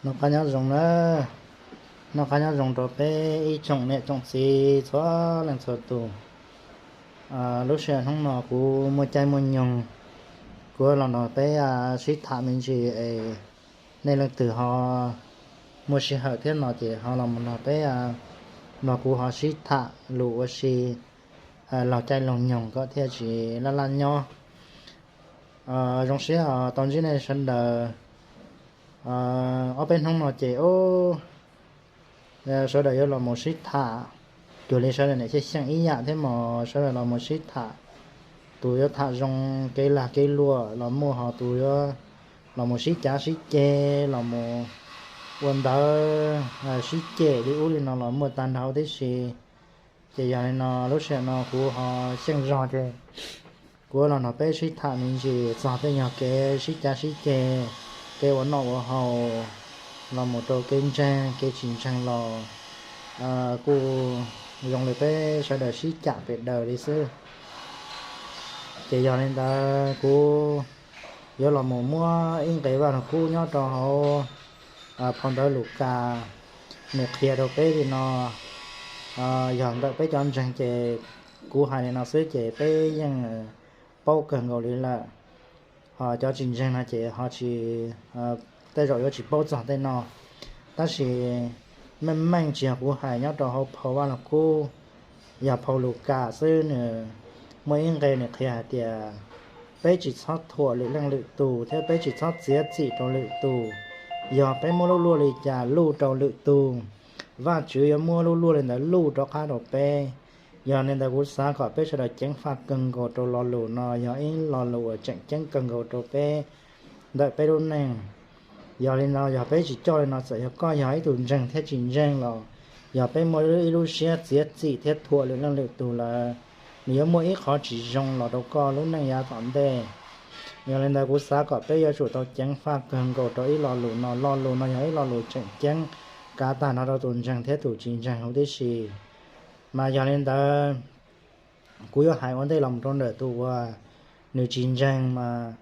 Noj qab nyob zoo na, noj qab nyob zoo rau peb ib tsoom niam tsoom txiv txhua leej txhua tus. Lub sij hawm hnub no kuv muaj caij muaj nyoog, kuv los nrog peb sib tham me ntsis es nej leej twg ho muaj sij hawm thiab no ces ho los mus nrog peb, nrog kuv ho sib tham lus ua si laug caij laug nyoog kom thiaj tsis laj laj nyob. Zoo siab tau ntsib nej sawv daws. Ob peb hnub no ces sawv daws yuav los mus sib tham, cuag li sawv daws niam xyeej xyeej ib yam thiab mas sawv daws los mus sib tham. Tus yuav tham zoo kev lag kev luam los muaj, ho tus yuav los mus sib cav sib ceg, los mus ua ntawv sib cem li ub li no los muaj tag nrho tib si. Ces yog li no lub sij hawm no kuv ho xyeej zog ces kuv los nrog peb sib tham me ntsis txog tej nyuag kev sib cav sib ceg, kev ua noj ua haus, los mus rau kev ntseeg kev tsis ntseeg los kuj zoo li peb sawv daws sib cam pem daws li xwb. Ces yog li ntawd kuv yuav los mus muab ib nqe Vaj Lug Kub nyob rau hauv phau ntawv Lukas, nws qhia rau peb li no. Yog ntawm peb cov ntseeg ces kuv hais li no xwb ces peb yeej paub kawg nkaus li lawm. Ho cov tsis ntseeg no ces ho tsis, tej zaum yuav tsis paub txog tej no. Tab sis meej meej tsis yog kuv hais, nyob rau hauv phau Vaj Lug Kub, yog phau Lukas xwb, nws muaj ib nqe nws qhia hais tias peb tsis txhob thuam lwm leej lwm tus thiab peb tsis txhob txiav txim rau lwm tus. Yog peb muab lub luaj li cas luj rau lwm tus, Vajtswv yuav muab lub luaj li ntawd luj rov qab rau peb. Yog li ntawd kuv xav kom peb sawv daws ceev faj kawg nkaus rau lo lus no, yog ib lo lus uas tseem ceeb kawg nkaus rau peb ntawm peb lub neej. Yog li no yog peb tsis coj li no, txawm yog koj yog ib tug ntseeg thiab tsis ntseeg los, yog peb muaj ib lub siab txiav txim thiab thuam lwm leej lwm tus lawm, nws yuav muaj ib qhov tsis zoo los rau koj lub neej yav tom ntej. Yog li ntawd kuv xav kom peb yuav tsum tau ceev faj kawg nkaus rau ib lo lus no. Lo lus no yog ib lo lus tseem ceeb kav tag nrho rau tus ntseeg thiab tus tsis ntseeg huv tib si. Mas yog li ntawd kuv yuav hais ua ntej los rau ntawm tus uas nws tsis ntseeg mas,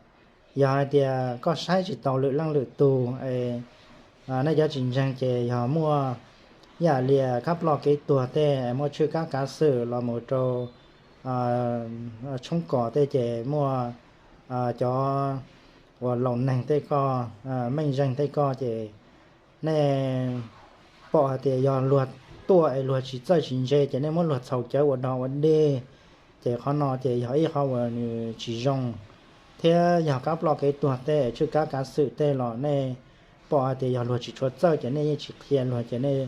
yog hais tias koj saib tsis taus lwm leej lwm tus es nej cov tsis ntseeg ces yog muaj ib yam li kab ploj kev tuag tej, muaj tshwj kab kav xwm los mus rau tshoob kos tej ces muaj cov uas laus neeg tej koj, meej zeeg tej koj ces nej pom hais tias yog luag tuaj es luag tsis txawj tsis ntse ces nej muab luag txhaus cawv ua dog ua dig, ces qhov no ces yog ib qhov uas nws tsis zoo. Thiab yog kab ploj kev tuag tej, tshwj kab kav xwm tej los nej pom hais tias yog luag tsis tshua txawj ces nej yeej tsis qhia luag ces nej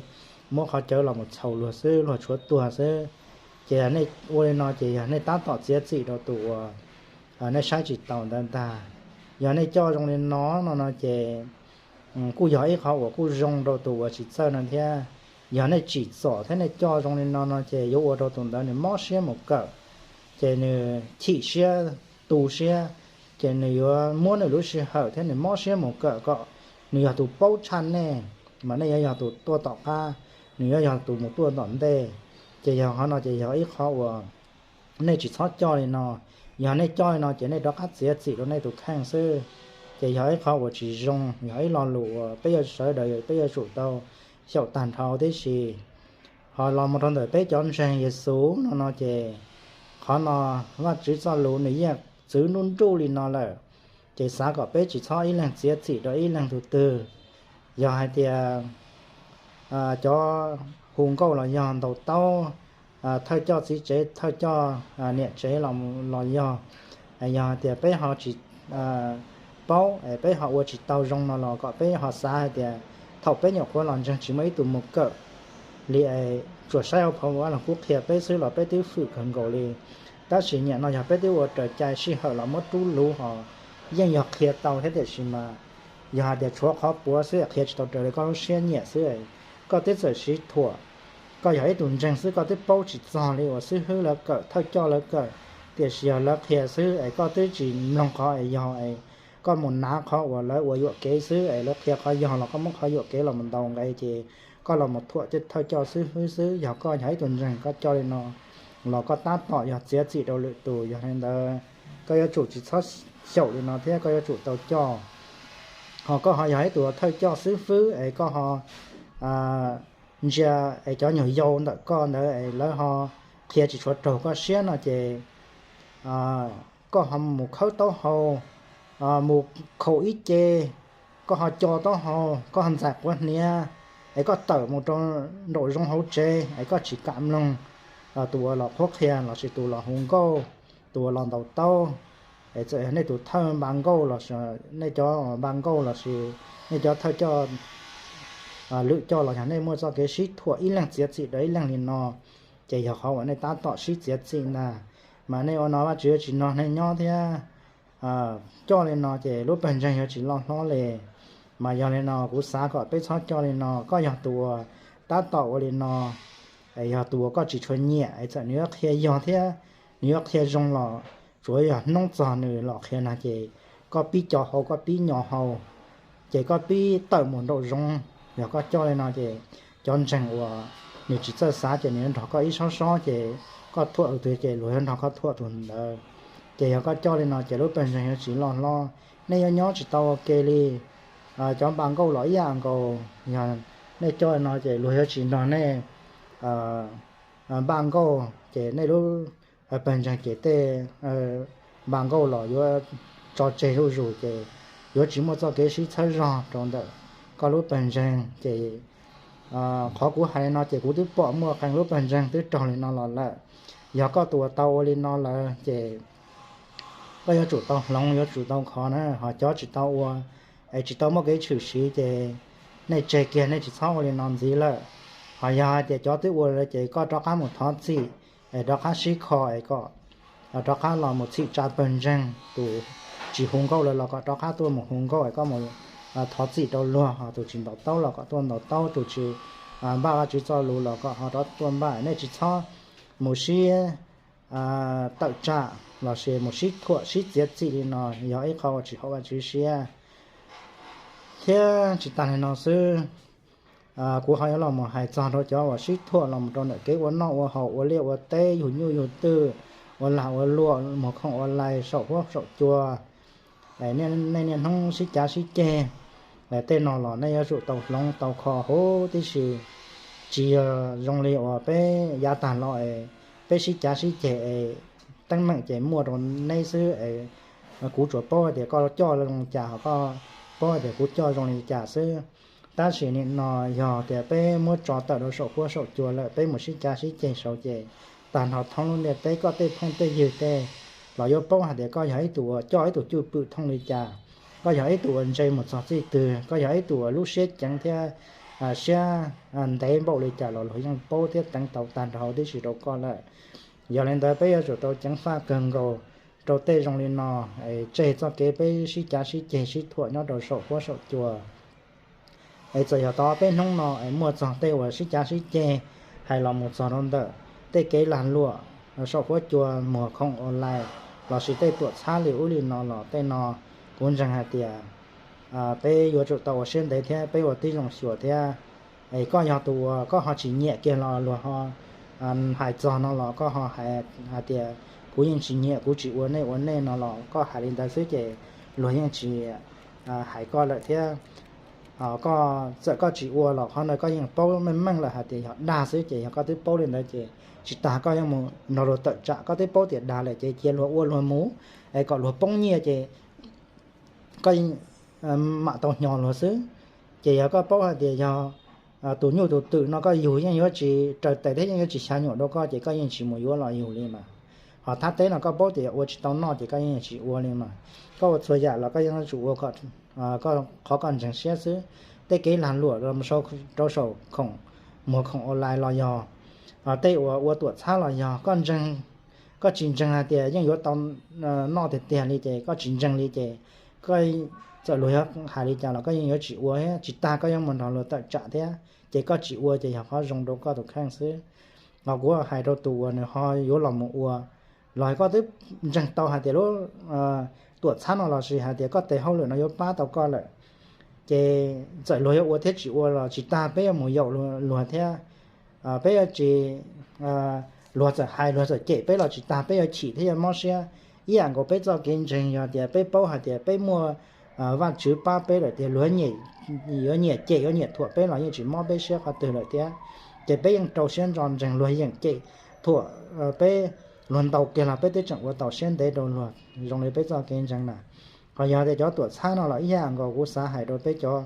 muab qhov cawv los mus txhaus luag xwb, luag tshuav tuag xwb. Ces yog nej ua li no ces yog nej tab tom txiav txim rau tus uas nej saib tsis taus ntawd ntag. Yog nej coj zoo li no no no ces kuj yog ib qhov uas kuj zoo rau tus uas tsis txawj no thiab. Yog nej tsim txom thiab nej coj zoo li no no ces yuav ua rau tus ntawd nws mob siab mus kawm, ces nws chim siab, tu siab, ces nws yuav muab nws lub sij hawm thiab nws mob siab mus kawm kom nws yog tus paub tshaj nej, mas nej yuav yog tus tuaj tom qab, nws yuav yog tus mus tuaj tom ntej. Ces yog qhov no ces yog ib qhov uas nej tsis txhob coj li no. Yog nej coj li no ces nej rov qab txiav txim rau nej tus kheej xwb. Ces yog ib qhov uas tsis zoo, yog ib lo lus uas peb yuav sawv daws peb yuav tsum tau xyaum tag nrho tib si. Ho los mus rau ntawm peb cov ntseeg Yexus no no ces qhov no Vajtswv txoj lus nws yeej txwv nruj nruj li no lawm. Ces xav kom peb tsis txhob ib leeg txiav txim rau ib leeg tus twg. Yog hais tias cov hu nkauj los yog ntaus taub, thawj coj txiv tsev, thawj coj niam tsev los yog, yog hais tias peb ho tsis paub es peb ho ua tsis tau zoo no los kom peb ho xav hais tias thaum peb nyuam qhuav los ntseeg tsis muaj ib tug mus kawm li es tsuas saib hauv phau Vaj Lug Kub qhia peb xwb los peb twb fwm kawg nkaus li. Tab sis nyam no yog peb twb ua raws cai sij hawm los muab rub luv ho yeej yog qhia tau thiab tiam sis mas yog hais tias tshuav qhov puav xwb qhia tsis tau raws li koj lub siab nyiam xwb. Koj twb txawm siv thuam, koj yog ib tug ntseeg xwb koj twb paub tsis txog li uas xib hwb lawv kawm, thawj coj lawv kawm, tiam sis yog lawv qhia xwb es koj twb tsis mloog qhov es yog es koj mus nav qhov uas lawv ua yuam kev xwb es lawv qhia qhov yog los koj muab qhov yuam kev los mus ntaus nqe ces koj los mus thuam tej thawj coj xib hwb xwb. Yog koj yog ib tug ntseeg koj coj li no los koj tab tom yog txiav txim rau lwm tus. Yog li ntawd koj yuav tsum tsis txhob xyaum li no thiab koj yuav tsum tau coj ho koj ho yog ib tug thawj coj xib fwb es koj ho ntsia es cov nyuag yau ntawm koj ntawd es lawv ho qhia tsis tshua raug koj siab no ces koj ho mus khawb taub hau, mus khaum ib ce, koj ho co taub hau, koj ho ntxais quav hniav, es koj tawm mus rau nraum zoov hauv tsev es koj tsis kam mloog tus uas los qhuab qhia lossis tus los hu nkauj, tus uas los ntaus taub. Es txawm yog nej tus thawj npa nkauj los, nej cov npa nkauj lossis nej cov thawj coj lwm coj los yog nej muaj txoj kev sib thuam ib leeg txiav txim rau ib leeg li no, ces yog qhov uas nej tab tom sib txiav txim ntag. Mas nej ua no Vajtswv yuav tsis nrog nej nyob thiab. Coj li no ces lub pawg ntseeg yuav tsis loj hlob li. Mas yog li no kuv xav kom peb txhob coj li no. Koj yog tus uas tab tom ua li no, es yog tus uas koj tsis tshua nyiam es txawm nws yuav qhia yog thiab nws yuav qhia zoo los tsuav yog hnub txog nws los qhia no ces koj pib co hau koj pib nyo hau, ces koj pib tawm mus nraum zoov. Yog koj coj li no ces cov ntseeg uas nws tsis txawj xav ces nws yuav nrog koj ib sob sob ces koj thuam tus twg ces luag yuav nrog koj thuam tus ntawd. Ces yog koj coj li no ces lub pawg ntseeg yuav tsis loj hlob, nej yuav nyob tsis tau ua ke li. Cov npa nkauj los ib yam nkaus, yog nej coj li no ces luag yuav tsis nrog nej npaj nkauj ces nej lub pawg ntseeg ces tej npaj nkauj los yuav tso tseg zuj zus ces yuav tsis muaj txoj kev sib txhawb zog rau ntawm koj lub pawg ntseeg ces qhov kuv hais li no ces kuv twb pom muaj qee lub pawg ntseeg twb raug li no los lawm. Yog koj tus uas tau ua li no lawm ces koj yuav tsum tau hloov yuav tsum tau kho na. Ho cov tsis tau ua es tsis tau muaj kev tshwm sim ces nej tseg kiag, nej tsis txhob ua li no ntxiv lawm. Ho yog hais tias cov twb ua lawm ces koj rov qab mus thov txim es rov qab sib kho es kom rov qab los mus txhim tsa pawg ntseeg. Tus tsis hu nkauj lawm los kom rov qab tuaj mus hu nkauj es koj mus thov txim rau luag. Ho tus tsis ntaus taub los kom tuaj ntaus taub, tus tsis npaj Vajtswv txoj lus los kom ho rov tuaj npaj. Nej tsis txhob mus sib tawm tsam lossis mus sib thuam sib txiav txim li no, yog ib qho uas tsis haum Vajtswv siab. Thiab tsis tas li no xwb, kuv ho yuav los mus hais txog rau cov uas sib thuam los mus rau ntawm kev ua noj ua haus, ua liaj ua teb, yug nyuj yug twm, ua lag ua luam, muag khoom ua lais, saum huab saum cua, nej niaj hnub sib cav sib ceg. Tej no los nej yuav tsum tau hloov tau kho huv tib si. Tsis yog zoo li uas peb yav tag los es peb sib cav sib ceg es teeb meem ces muaj rau neb xwb es kuv tsuas paub hais tias koj coj zoo li cas, ho koj paub hais tias kuv coj zoo li cas xwb. Tab sis nim no yog tias peb muab tso tawm rau saum huab saum cua lawm, peb mus sib cav sib ceg saud ces tag nrho thoob lub ntiaj teb koj tej phooj tej ywg tej los yuav paub hais tias koj yog ib tug uas coj ib tug cwj pwm thooj li cas, koj yog ib tug uas ntse mus txog txij twg, koj yog ib tug uas lub siab ceev thiab siab ntev npaum li cas los luag yeej paub thiab teev tau tag nrho huv tib si rau koj lawm. Yog li ntawd peb yuav tsum tau ceev faj kawg nkaus rau tej zoo li no, es tseg txoj kev peb sib cav sib ceg sib thuam nyob rau saum huab saum cua. Es txawm yog tau ob peb hnub no es muaj txog tej uas sib cav sib ceg hais los mus txog rau ntawm tej kev lag luam saum huab cua, muag khoom online lossis tej tuam txhab li ub li no los tej no kuv ntseeg hais tias peb yuav tsum tau ua siab ntev thiab peb ua tib zoo xyuas thiab. Es koj yog tus uas koj ho tsis nyiam kiag los luag ho hais txog no los koj ho hais hais tias kuv yeej tsis nyiam, kuv tsis ua nej ua nej no los koj hais li ntawd xwb ces luag yeej tsis hais koj lawm thiab. Koj txawm koj tsis ua los qhov ntawd koj yeej paub meej meej lawm hais tias yog dag xwb ces yog koj twb paub li ntawd ces tsis tas koj yuav mus nrog luag tawm tsam. Koj twb paub tias dag lawm ces cia luag ua luag mus es kom luag poob nyiaj ces koj mam tau hnyo luag xwb. Ces yog koj paub hais tias yog tus nyuj tus twm no koj yug yeej yuav tsis raws tes thiab yeej yuav tsis xya nyuam rau koj ces koj yeej tsis mus yuav los yug li mas. Ho thaj teb no koj paub tias ua tsis tau noj ces koj yeej tsis ua li mas. Koj ua txhua yam los koj yeej yuav tsum ua qhov koj ntseeg siab xwb. Tej kev lag luam rau saum khoom, muag khoom online los yog, tej uas ua tuam txhab los yog, koj tsis ntseeg hais tias yeej yuav tau noj tiag tiag li ces koj tsis ntseeg li ces koj txawm luag yuav hais li cas los koj yeej yuav tsis ua thiab tsis tas koj yuav mus nrog luag tawm tsam thiab. Ces koj tsis ua ces yog qhov zoo rau koj tus kheej xwb. Ho kuv hais rau tus uas nws ho yuav los mus ua los koj twb ntseeg tau hais tias lub tuam txhab no lossis hais tias koj tes hauj lwm no yuav pab tau koj lawm, ces txawm luag yuav ua thiab tsis ua los tsis tas peb yuav mus yaum luag thiab. Peb yuav tsis, luag txawm hais luag txawm cem peb los tsis tas peb yuav chim thiab yuav mob siab. Ib yam nkaus peb txoj kev ntseeg yog tias peb paub hais tias peb muaj Vajtswv pab peb lawm tiag, luag yuav nyiam cem yuav nyiam thuam peb los yeej tsis mob peb siab qhov twg lawm thiab. Ces peb yeej rau siab ntso ntseeg luag yeem cem thuam peb, luag ntaus kiag los peb twb tseem ua tau siab ntev rau luag zoo li peb txoj kev ntseeg na. Ho yog tias cov tuam txhab no los ib yam nkaus, kuv xav hais rau peb cov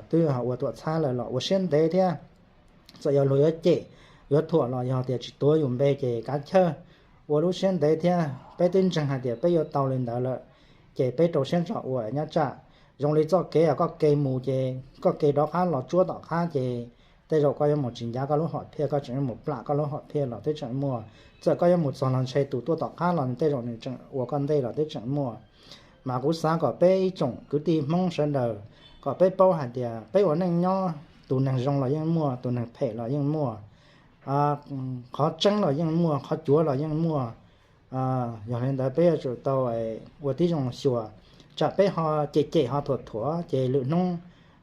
twb ua tuam txhab lawm los ua siab ntev thiab. Txawm yog luag yuav cem, yuav thuam los yog tias tsis tuav yus npe ces kav chawj, ua lub siab ntev thiab. Peb twb ntseeg hais tias peb yuav tau li ntawd lawm, ces peb rau siab ntso ua nyob tsam zoo li txoj kev koj ke mus ces koj ke rov qab los tsuab tom qab ces tej zaum koj yuav mus tsis ncav koj lub hom phiaj, koj tseem yuav mus plam koj lub hom phiaj los twb tseem muaj. Txawm koj yuav mus txog los ntshe tus tuaj tom qab los nws tej zaum nws tseem ua koj ntej los twb tseem muaj. Mas kuv xav kom peb ib tsoom kwv tij Hmoob sawv daws kom peb paub hais tias peb ua neej nyob tus neeg zoo los yeej muaj, tus neeg phem los yeej muaj, qhov tseeb los yeej muaj, qhov cuav los yeej muaj. Yog li ntawd peb yuav tsum tau ua tib zoo xyuas, tsam peb ho cem cem ho thuam thuam ces lwm hnub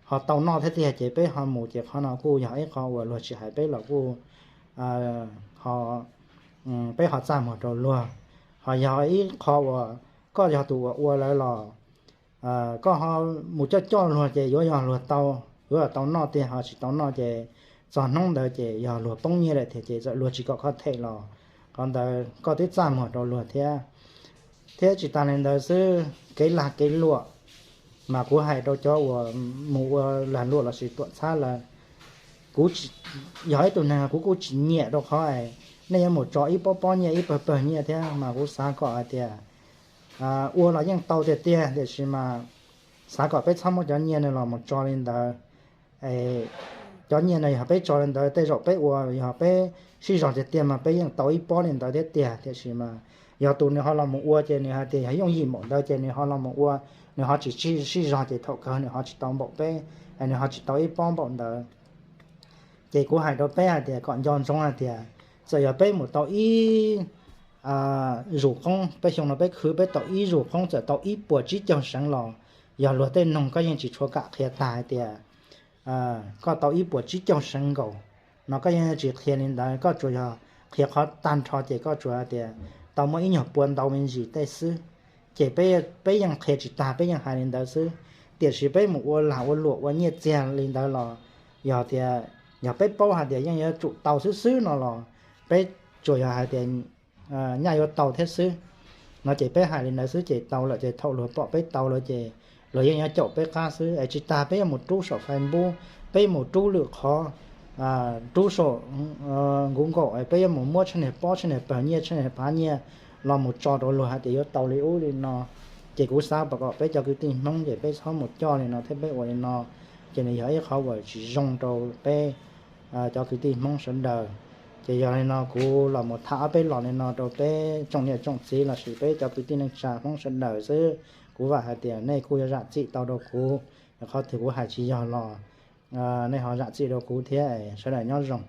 ho tau noj thiab tiag ces peb ho mus ces qhov no kuj yog ib qho uas luag tsis hais peb los kuj ho peb ho txaj muag rau luag. Ho yog ib qho uas koj yog tus uas ua lawm los koj ho mus coj coj luag ces yuav yog luag tau, yuav yog tau noj tiag, ho tsis tau noj ces txog hnub ntawd ces yog luag poob nyiaj lawm tiag ces txawm luag tsis kom koj them los qhov ntawd koj twb txaj muag rau luag thiab. Thiab tsis tas li ntawd xwb, kev lag kev luam mas kuv hais rau cov uas mus ua lag luam lossis tuam txhab lawm, kuv yog ib tug neeg kuv kuj tsis nyiam rau qhov nej yuav mus tso ib pob pob nyiaj ib pawg pawg nyiaj thiab. Mas kuv xav kom hais tias ua los yeej tau tiag tiag tiam sis mas xav kom peb txhob muab cov nyiaj no los mus tso li ntawd. Cov nyiaj no yog peb tso li ntawd tej zaum peb ua yog peb sib zog tiag tiag mas peb yeej tau ib pob li ntawd thiab tiag, tiam sis mas yog tus nws ho los mus ua ces nws hais tias yog yooj yim npaum ntawd ces nws ho los mus ua, nws ho tsis sib zog ces thaum kawg nws ho tsis tau npaum peb, nws ho tsis tau ib pob npaum ntawd. Ces kuv hais rau peb hais tias kom nco ntsoov hais tias txawm yog peb mus tau ib zus qoob, peb xyoo no peb khwv peb tau ib zus qoob txawm tau ib puas tsib caug seev los yog luag tej noog koj yeej tsis tshua kam qhia tag hais tias koj tau ib puas tsib caug seev nkaus no koj yeej tsis qhia li ntawd, koj tsuas yog qhia qhov tag nrho ces koj tsuas hais tias tau muaj ib nyuag pua ntau me ntsis tej xwb. Ces peb yeej qhia tsis tag, peb yeej hais li ntawd xwb. Tiam sis peb mus ua lag ua luam ua nyiaj txiag li ntawd los yog tias yog peb paub hais tias yeej yuav tsum tau xwb xwb no los peb tsuas yog hais tias nyaj yuav tau thiab xwb no ces peb hais li ntawd xwb ces tau lawm ces thaum luag pom peb tau lawm ces luag yeej yuav caum peb qab xwb es tsis tas peb yuav mus rub saum Facebook, peb mus rub lwm qhov, rub saum Google, peb yuav mus muab tshaj niag pob tshaj niag pawg nyiaj tshaj niag phav nyiaj los mus tso rau luag hais tias yuav tau li ub li no. Ces kuv xav kom peb cov kwv tij Hmoob ces peb txhob mus coj li no thiab peb ua li no ces nws yog ib qhov uas tsis zoo rau peb cov kwv tij Hmoob sawv daws. Ces yog li no kuv los mus tham ob peb los li no rau peb tsoom niam tsoom txiv lossis peb cov kwv tij neej tsa Hmoob sawv daws xwb. Kuv vam hais tias nej kuj yuav zam txim tau rau kuv, qhov twg kuv hais tsis yog los nej ho zam txim rau kuv thiab, sawv daws nyob zoo.